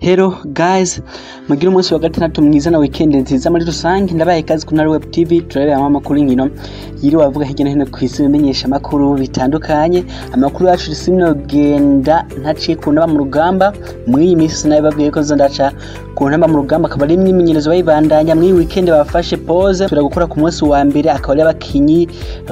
Hello guys, mugire umunsi wa gatandatu mwiza na weekend nziza muri rusange. Ndabaye kazi kuri Web TV, turabera amakuru inkino yiri wavuga hirya no hino ku isi, bimenyesha amakuru bitandukanye. Amakuru yacu sinogenda ntaciye ku ntaba mu rugamba. Muri iyi minsi sinabibabwiye ko ndaca ku ntamba mu rugamba, akaba ari imyimenyerezo bayibandanya. Muri iyi weekend bafashe pause, turagukora ku munsi wa mbere, akaba ari abakinyi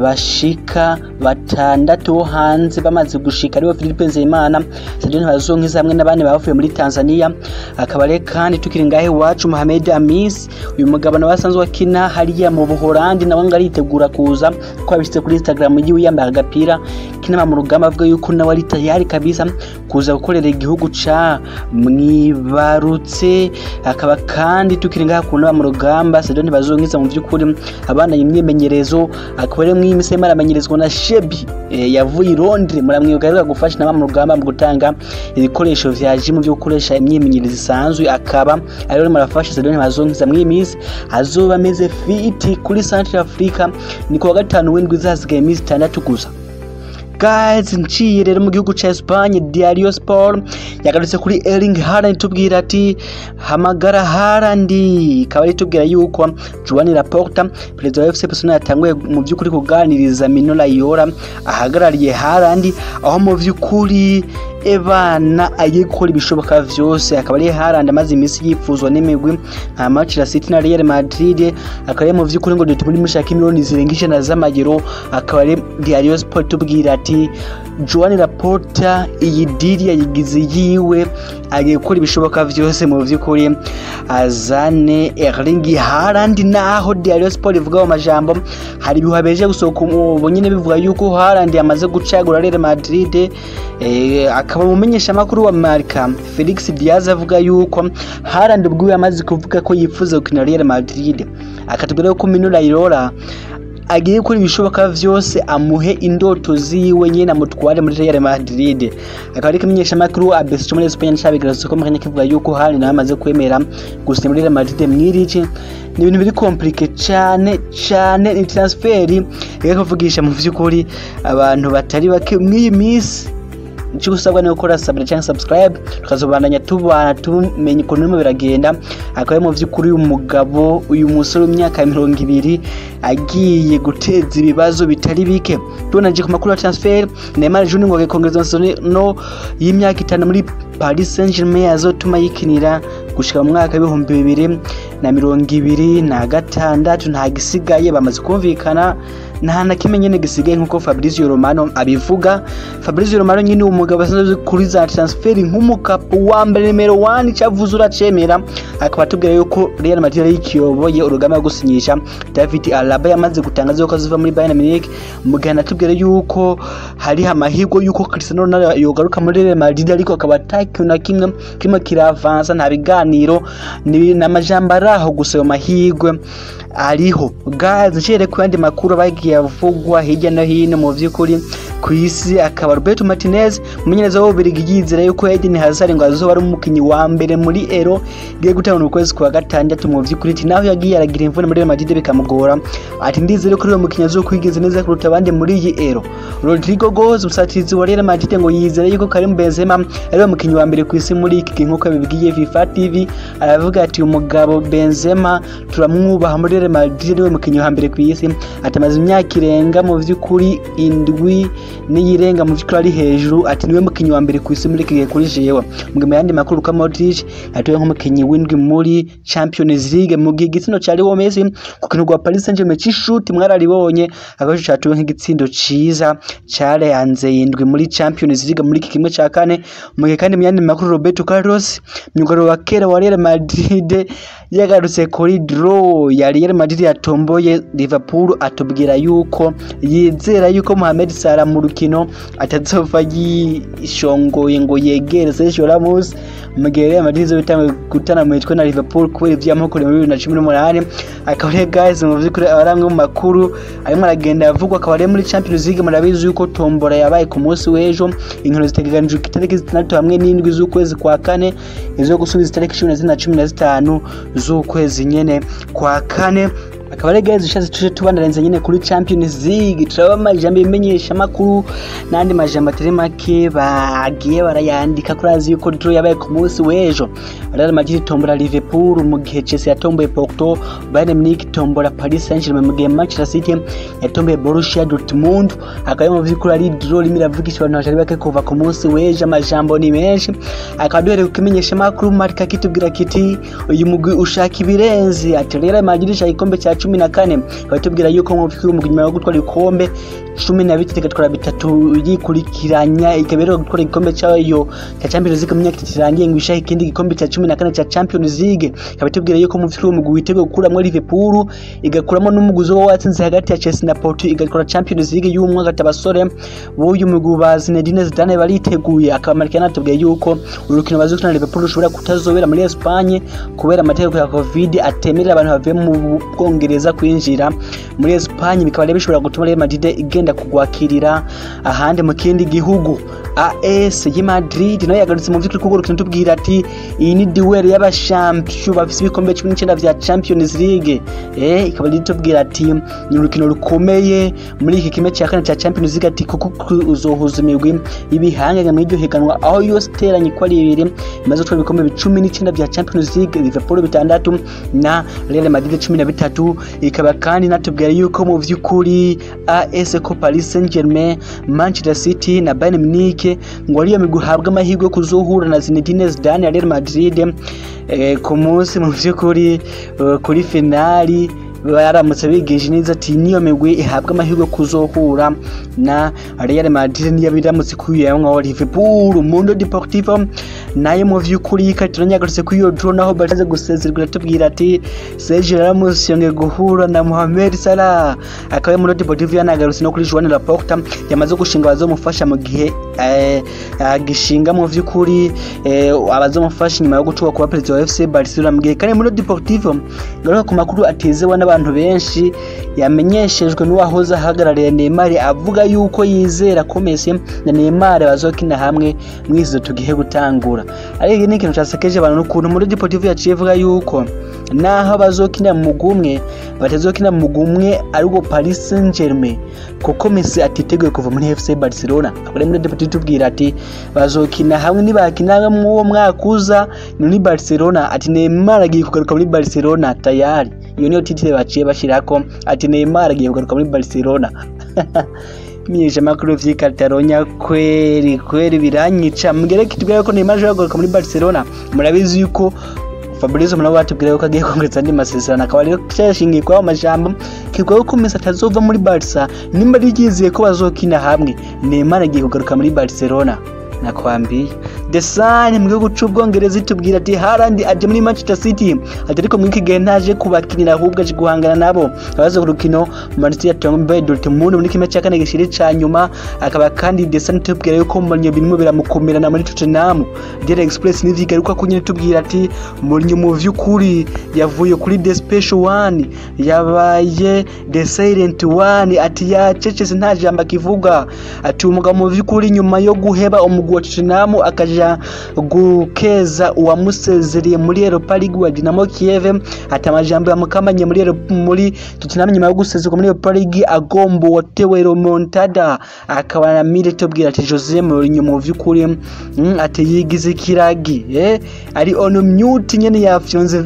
bashika batandatu bo hanze bamaze gushika, aribo Philippe Nzeyimana, Sadio Ntibazonkiza hamwe n'abandi bavuye muri Tanzania. Akaba ari kandi tukiri ngahe iwacu Mohamed Amis, uyu mugabo nawe asanzwe akina hariya mu Buholandi, nawe ngo aritegura kuza, ko abishyize kuri Instagram yiwe yambaye agapira k'intama mu rugamba, avuga yuko nawe ari tayari kabisa kuza gukorera igihugu ca mwibarutse. Akaba kandi tukiri ngaha ku ntama mu rugamba, Sadio Ntibazonkiza mu vy'ukuri abandanya imyimenyerezo, akaba ari mw'iyi arimo aramenyerezwa na Shebi yavuye i Londres, muramwibuka aheruka gufasha intama mu rugamba mu gutanga ibikoresho vya gym vyo gukoresha imyimenyerezo isanzwe, akaba ariwe arimo arafasha Sadio Ntibazonkiza. Mw'iyi minsi azoba ameze fit kuri Central Africa, ni kuwa gatanu w'indwi, zasigaye iminsi 6 gusa. Guys, nciye rero mu gihugu ca Espagne, Diario Sport yagarutse kuri Erling Haaland, tubwira ati hamagara Haaland. Ikaba ari tubwira yuko Joan Laporta, perezida wa FC Barcelona, yatanguye mu by'ukuri kuganiriza Mino Raiola ahagarariye Haaland, aho mu by'ukuri ebana agiye gukora ibishoboka vyose. Akaba ari Haaland amaze iminsi yifuzwa n'imigwi nka Manchester City na Real Madrid, akaba ari mu vy'ukuri ngo dutumuri mushaka miliyoni zirenga 100 z'amayero. Akaba ari Diario Sport tubwira ati Joan Laporta iyi deal yayigize yiwe, agiye gukora ibishoboka vyose mu vy'ukuri azane Erling Haaland. Naho Diario Sport ivuga mu majambo, hari ibihuha beje gusohoka ubu nyine bivuga yuko Haaland yamaze gucagura Real Madrid. Akaba umumenyesha makuru wa Marca Felix Diaz avuga yuko Haaland ubwo yamaze kuvuga ko yifuza gukina Real Madrid, akatubwira ko Mino Raiola agiye gukora ibishoboka vyose amuhe indoto ziwe nyene amutware muri Real Madrid. Akaba ari kumenyesha makuru ABC muri Espagne cabigaragaza ko mukanya kivuga yuko Haaland nawe amaze kwemera gusinya muri Real Madrid mwirice. Ni ibintu biri compliqué cyane cyane, ni transfer reka kuvugisha mu vy'ukuri abantu batari bake mw'iyi minsi. Icyo usabwa ni gukora subscribe cyangwa subscribe, tukazobandanya tubana tumenye ukuntu birimo biragenda. Akaba mu vy'ukuri uyu mugabo, uyu musore w'imyaka 20 agiye guteza ibibazo bitari bike. Tunaje ku makuru ya transfer, Neymar Junior ngo agiye no y'imyaka 5 muri Paris Saint-Germain azotuma yikinira gushika mu mwaka 2026. Nta gisigaye, bamaze kumvikana, nta na kimwe nyene gisigaye nkuko Fabrizio Romano abivuga. Fabrizio Romano nyine umugabo asanzwe kuri za transfer nk'umukapu wa mbere nimero 1 cavuze uracemera, akaba atubwira yuko Real Madrid ari ikiyoboye urugamba rwo gusinyisha David Alaba, yamaze gutangaza ko aziva muri Bayern Munich. Mugana atubwira yuko hari amahirwe yuko Cristiano Ronaldo yogaruka muri Real Madrid, ariko akaba atakintu na kimwe kirimo kiravansa, nta biganiro n'amajambo araho gusa, ayo mahirwe ariho. Guys, ncere ku yandi makuru bagiye avugwa hirya no hino mu vy'ukuri ku isi, akaba Roberto Martinez umumenyereza w'Ububirigi yizera yuko Eden Hazard ngo azoba ari umukinyi wa mbere muri Euro igiye gutangura mu kwezi kwa gatandatu. Mu vy'ukuri ati naho yagiye aragira imvune muri Real Madrid bikamugora, ati ndizere ko uyu mukinyi azokwigenza neza kuruta abandi muri iyi Euro. Rodrigo Goes, umusatirizi wa Real Madrid, ngo yizera yuko Karim Benzema ari we mukinyi wa mbere ku isi muri iki gihe, nkuko yabibwiye FIFA TV. Aravuga ati umugabo Benzema turamwubaha muri Real Madrid, niwe mukinyi wa mbere ku isi, atamaze imyaka irenga mu vy'ukuri 7 n'iyirenga mu vy'ukuri ari hejuru, ati niwe mukinyi wa mbere ku isi muri iki gihe kuri jewe. Mu yandi makuru, Luka Modric atowe nk'umukinyi w'indwi muri Champions League, mu gihe igitsindo ca Leo Messi ku kintu rwa Paris Saint-Germain c'ishuti mwararibonye, akaba catowe nk'igitsindo ciza carenze indwi muri Champions League muri iki kimwe ca kane. Mu gihe kandi mu yandi makuru, Roberto Carlos, myugariro wa kera wa Real Madrid, yagarutse kuri draw ya Real Madrid yatomboye Liverpool, atubwira yuko yizera yuko Mohamed Salah mu rukino atazova yishongoye ngo yegere Sergio Ramos, mu gihe Real Madrid izoba gutana mu mitwe na Liverpool kubera ivyo yamukoreye muri 2018. Akaba rero guys, mu vy'ukuri aba ari amwe mu makuru arimo aragenda avugwa. Akaba ari muri Champions League, murabizi yuko tombora yabaye ku munsi w'ejo, inkino zitegekanijwe itariki 6 hamwe n'7 z'ukwezi kwa kane, izo gusubiza itariki 14 na 15 z'ukwezi nyene kwa kane. Akaba ari guys ushatse tuje tubanarenze nyine kuri Champions League, turaba amajambo imenyesha makuru n'andi majambo atari make bagiye barayandika. Kuri yuko draw yabaye ku munsi w'ejo, Real Madrid tombora Liverpool, mu gihe Chelsea yatomboye Porto, Bayern Munich tombora Paris Saint-Germain, mu gihe Manchester City yatomboye Borussia Dortmund. Akaba mu vy'ukuri ari draw rimwe iravugisha abantu batari bake kuva ku munsi w'ejo, amajambo ni menshi. Akaba duhereye ku kimenyesha makuru Marca kitubwira kiti uyu mugwi ushaka ibirenze, ati Real Madrid ishaka igikombe cya 14. Batubwira yuko mu vy'ukuri umugwi nyuma yo gutwara ibikombe 13 igatwara bitatu yikurikiranya, ikaba rero gutwara igikombe cyayo cya Champions League mu myaka itatu irangiye, ngo ishaka ikindi gikombe cya 14 cya Champions League. Ikaba itubwira yuko mu vy'ukuri umugwi witeguye gukuramwo Liverpool, igakuramo n'umuguzi wo watsinze hagati ya Chelsea na Porto, igatwara Champions League y'umwaka. Ati abasore b'uyu mugwi ba Zinedine Zidane bariteguye. Akaba Marca yanatubwiye yuko urukino bazokina na Liverpool rushobora kutazobera muri Espagne kubera amategeko ya Covid atemerera abantu bavuye mu Bwongereza kwinjira muri Espagne, bikaba rero bishobora gutuma Real Madrid igenda kugwakirira ahandi mu kindi gihugu. AS y'i Madrid nayo yagarutse mu vy'ukuri kuko urukino, tubwira ati iyi ni duel y'abashampiyo bafise ibikombe 19 vya Champions League. Ikaba ritubwira ati ni urukino rukomeye muri iki kimwe cya kane cya Champions League, ati kuko uzohuza imigwi y'ibihanganye muri iryo higanwa, aho yose iteranye ko ari ibiri imaze gutwara ibikombe 19 vya Champions League, Liverpool bitandatu na Real Madrid 13. Ikaba kandi natubwira yuko mu vy'ukuri AS ko Paris Saint-Germain, Manchester City na Bayern Munich ngo ariyo migwi ihabwa amahirwe yo kuzohura na Zinedine Zidane ya Real Madrid ku munsi mu vy'ukuri kuri finali baramutse bigije neza, ati niyo migwi ihabwa amahirwe kuzohura na Real Madrid niyo biramutse kuyamwa Liverpool. Mundo Deportivo nayo mu vy'ukuri Catalonia yagarutse kuri iyo draw naho baje gusezerwa, tubwira ati Sergio Ramos yongeye guhura na Mohamed Salah. Akaba Mundo Deportivo yanagarutse no kuri Joan Laporta yamaze gushinga abazomufasha mu gihe agishinga mu vy'ukuri abazomufasha nyuma yo gucuka kuba perezida wa FC Barcelona. Mu gihe kandi Mundo Deportivo garuka ku makuru atezewe n'abantu benshi yamenyeshejwe n'uwahoze ahagarariye Neymar, avuga yuko yizera ko Messi na Neymar bazokina hamwe mwizo tugihe gutangura. Ariko ni ikintu cyasekeje abantu n'ukuntu muri Deportivo yaciye ivuga yuko naho bazokina mu mugumwe batazokina mu mugumwe ariko Paris Saint-Germain, kuko Messi atiteguye kuva muri FC Barcelona. Akore muri Deportivo tubwira ati bazokina hamwe, nibakina mu uwo mwaka uza ni muri Barcelona, ati Neymar agiye kugaruka muri Barcelona tayari. Iyo niyo titre baciye bashirako, ati Neymar agiye kugaruka muri Barcelona. Menyesha makuru vy'i kweri kweri biranyica mugere kitubwira ko Neymar ashobora kugaruka muri Barcelona. Murabizi yuko Fabrizio Murabo batubwira yuko agiye kongereza andi masezerano, akaba rero cyashingiye kwa amajambo kivuga ko Messi atazova muri Barca nimba ryizeye ko bazokina hamwe. Neymar agiye kugaruka muri Barcelona nakwambiye. The Sun mu gihugu c'Ubwongereza itubwira ati Haaland aje muri Manchester City, ati ariko muri iki gihe ntaje kubakinira ahubwo aje guhangana nabo abaza ku rukino Manchester yatomboye Dortmund muri kimwe cya kane gishiri ca nyuma. Akaba kandi The Sun itubwira yuko Mourinho birimo biramukomerana muri Tottenham. Daily Express nivyigaruka ko nyine tubwira ati Mourinho mu vy'ukuri yavuye kuri The Special One yabaye The Silent One, ati yacecetse nta jambo akivuga, ati umugabo mu vy'ukuri nyuma yo guheba umugwi wa Tottenham akaja gukeza uwamusezereye muri Europa League wa Dinamo Kiev, ati amajambo yamukamanye muri Tottenham nyuma yo gusezerwa muri Europa League agombo watewe remontada. Akaba na Mire tubwira ati Jose Mourinho mu vy'ukuri ati yigize ikiragi ari on mute nyene yafyonze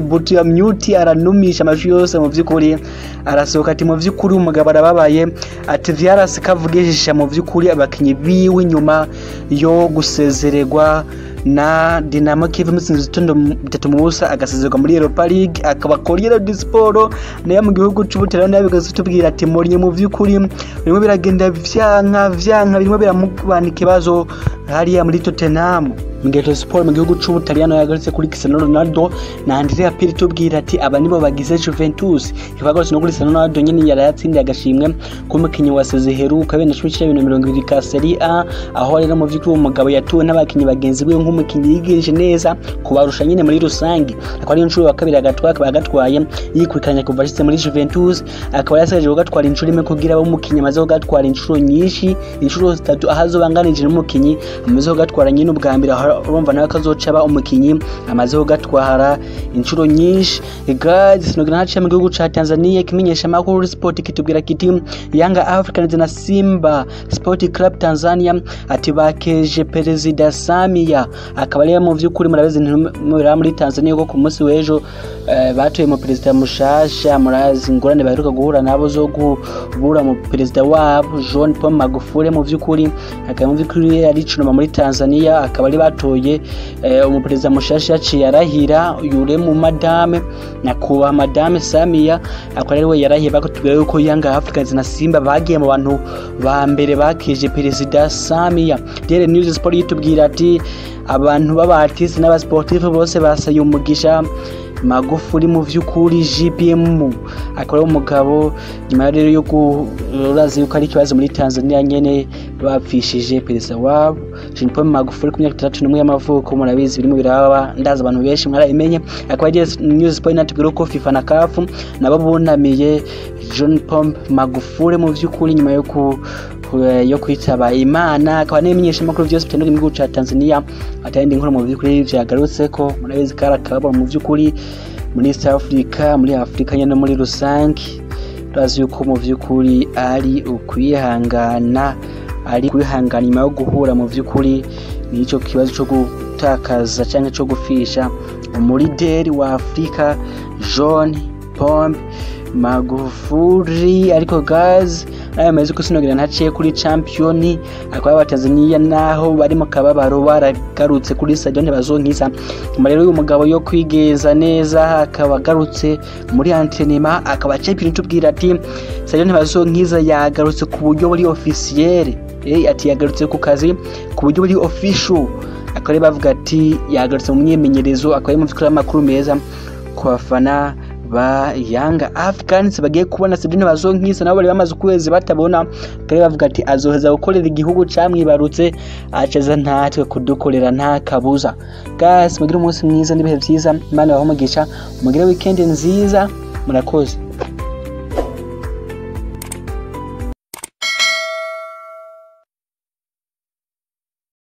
butu ya mute aranumisha amajwi yose mu vy'ukuri arasohoka, ati mu vy'ukuri umugabo arababaye, ati vyarase kavugisha mu vy'ukuri abakinyi biwe nyuma yo gusezererwa na Dinamo Kiev mutsinze ibitondo bitatu mu busa, agasezererwa muri Europa League. Akaba Corriere dello Sport nayo mu gihugu c'Ubutaliyani nayo bigaza tubwira ati Mourinho mu vy'ukuri birimo biragenda vyanka vyanka, birimo biramubana ikibazo hariya muri Tottenham. Mgeto Sport mu gihugu c'Ubutaliyano yagarutse kuri Cristiano Ronaldo na Andrea Pirlo, tubwira ati aba nibo bagize Juventus. Ibagarutse no kuri Cristiano Ronaldo nyene yarayatsindiye agashimwe k'umukinyi wa saison iheruka 2019-2020 ka Serie A, aho rero mu vy'ukuri uwo mugabo yatuwe n'abakinyi bagenzi biwe nk'umukinyi yigenje neza kubarusha nyene muri rusange, akaba ari inshuro ya kabiri agatwara, akaba agatwaye yikurikiranya kuva ashitse muri Juventus, akaba yasigaje kugatwara inshuro imwe kugira abe umukinyi amaze kugatwara inshuro nyinshi, inshuro zitatu, aho azobanganije n'umukinyi amaze kugatwara nyene ubwa mbere aho Urumva nawe kazoca aba umukinyi amaze kugatwara inshuro nyinshi. Guys, sinogira ntaciye mu gihugu ca Tanzania. Kimenyesha makuru Sport kitubwira kiti Yanga Africans na Simba Sport Club Tanzania ati bakeje Perezida Samia. Akaba ari mu vy'ukuri murabizi ntimubira muri Tanzania ko ku munsi w'ejo batoye mu perezida mushasha. Murazi ingorane baheruka guhura nabo zo kubura mu perezida wabo John Paul Magufuli. Mu vy'ukuri akaba mu vy'ukuri ari cunuma muri Tanzania, akaba ari batoye umuperezida mushasha, yaciye arahira yure mu madame nyakubahwa madame Samia, akaba ari we yarahiye. Bakatubwira yuko Yanga Africans na Simba bagiye mu bantu ba mbere bakeje Perezida Samia. Daily News Sport yitubwira ati abantu b'abartiste n'abasportif bose basaye umugisha Magufuli. Mu vy'ukuri JPM akaba ari umugabo nyuma rero yo urazi yuko ari ikibazo muri Tanzania nyene bapfishije perezida wabo Jean Paul Magufuli ku myaka 61 y'amavuko. Murabizi birimo biraba, ndaza abantu benshi mwarabimenye. Akaba ari News Sport natubwira ko FIFA na CAF nabo bunamiye John Paul Magufuli mu vy'ukuri nyuma yo kwitaba Imana. Akaba n'ibimenyeshamakuru vyose bitandukanye mu gihugu ca Tanzania atayindi nkuru mu vy'ukuri vyagarutse ko murabizi kari akababaro mu vy'ukuri muri East Africa, muri Afrika nyene muri rusange. Turazi yuko mu vy'ukuri ari ukwihangana, ari kwihangana nyuma yo guhura mu vy'ukuri n'ico kibazo co gutakaza canke co gufisha umulideri wa Afrika John Pombe Magufuli. Ariko guys, nayo ameze ko sinogira ntaciye kuri champion. Akaba abatanzania naho bari mu kababaro baragarutse kuri stadion ntibazonkiza. Nyuma rero uyu mugabo yo kwigeza neza akaba agarutse muri entraînement, akaba champion tubwira ati stadion ntibazonkiza yagarutse ku buryo buri officiel, ati yagarutse ku kazi ku buryo buri official. Akaba rero bavuga ati yagarutse mu myimenyerezo, akaba ari mu vy'ukuri amakuru meza ku bafana ba Yanga Africans bagiye kubona Cedric Bazonkisa, nabo bari bamaze ukwezi batabona. Kare bavuga ati azoheza gukorera igihugu camwibarutse, acaza ntatwe kudukorera nta kabuza. Guys, mugire umunsi mwiza n'ibihe vyiza, Imana ibahe umugisha, mugire weekend nziza, murakoze.